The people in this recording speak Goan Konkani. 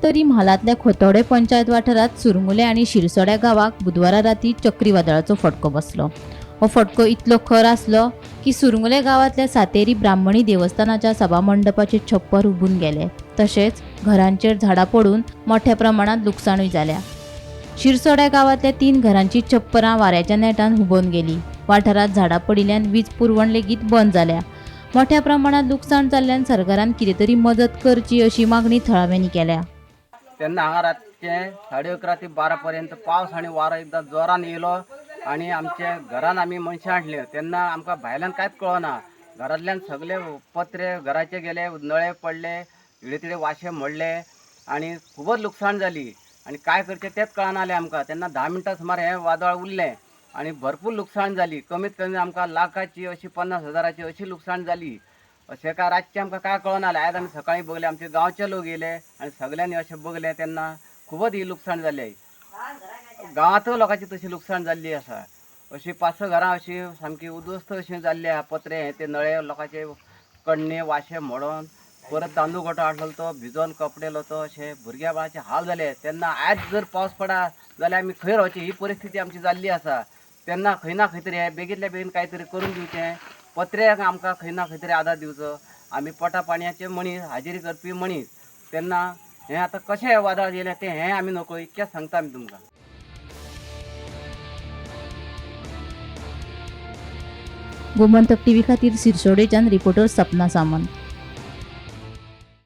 सत्तरी म्हालांतल्या खोतोडे पंचायत वाठारांत सुरमुले आनी शिरसोड्या गांवाक बुधवारा राती चक्रीवादळाचो फटको बसलो. हो फटको इतलो खर आसलो की सुरमुले गांवांतल्या सातेरी ब्राह्मणी देवस्थानाच्या सभामंडपाचे छप्पर हुबून गेले. तशेंच घरांचेर झाडां पडून मोठ्या प्रमाणात लुकसाणूय जाल्या. शिरसोड्या गांवांतल्या 3 घरांची छप्परां वाऱ्याच्या नेटान हुबून गेली. वाठारांत झाडां पडिल्ल्यान वीज पुरवण लेगीत बंद जाल्या. मोठ्या प्रमाणात लुकसाण जाल्ल्यान सरकारान कितें तरी मदत करची अशी मागणी थळाव्यांनी केल्या. तेन्ना हांगा रातचे 11:30 ते 12 पर्यंत पावस आनी वारो एकदां जोरान येयलो आनी आमच्या घरान आमी मनशां हाडली. तेन्ना आमकां भायल्यान कांयच कळना. घरांतल्यान सगळे पत्रे घराचे गेले, नळे पडले, इडे तिडे वाशे मोडले आनी खूबच लुकसाण जाली. आनी काय करचें तेंच कळना जालें आमकां. तेन्ना 10 मिनटां सुमार हें वादळ उरलें आनी भरपूर लुकसाण जाली. कमीत कमी आमकां लाखाची अशी 50 हजाराची अशी लुकसाण जाली. अशें काय रातचें आमकां काय कळना जालें. आयज आमी सकाळीं बगले आमचे गांवचे लोक येयले आनी सगल्यांनी अशें बगलें तेन्ना खूबच ही लुकसाण जाली. गांवांतूय लोकांची तशी लुकसाण जाल्ली आसा. अशी 5-6 घरां अशी सामकी उद्ध्वस्त अशी जाल्ली आहा. पत्रे हे ते नळे लोकांचे कण्णे वाशे मोडोन परत तांदूळ गोटो हाडलो तो भिजोन कपडे लोतो अशे भुरग्या बाळाचे हाल जाले. तेन्ना आयज जर पावस पडा जाल्यार आमी खंय रावची ही परिस्थिती आमची जाल्ली आसा. तेन्ना खंय ना खंय तरी हे बेगींतल्या बेगीन कांय तरी करून दिवचें. पत्र्याक आमकां खंय ना खंय तरी आदार दिवचो. आमी पोटा पाणयाचे मनीस, हाजेरी करपी मनीस. तेन्ना हें आतां कशें वादळ येयलें तें हें आमी नको इतकेंच सांगता आमी तुमकां. गोमंतक टीव्ही खातीर सिरसोडेच्यान रिपोर्टर सपना सामंत.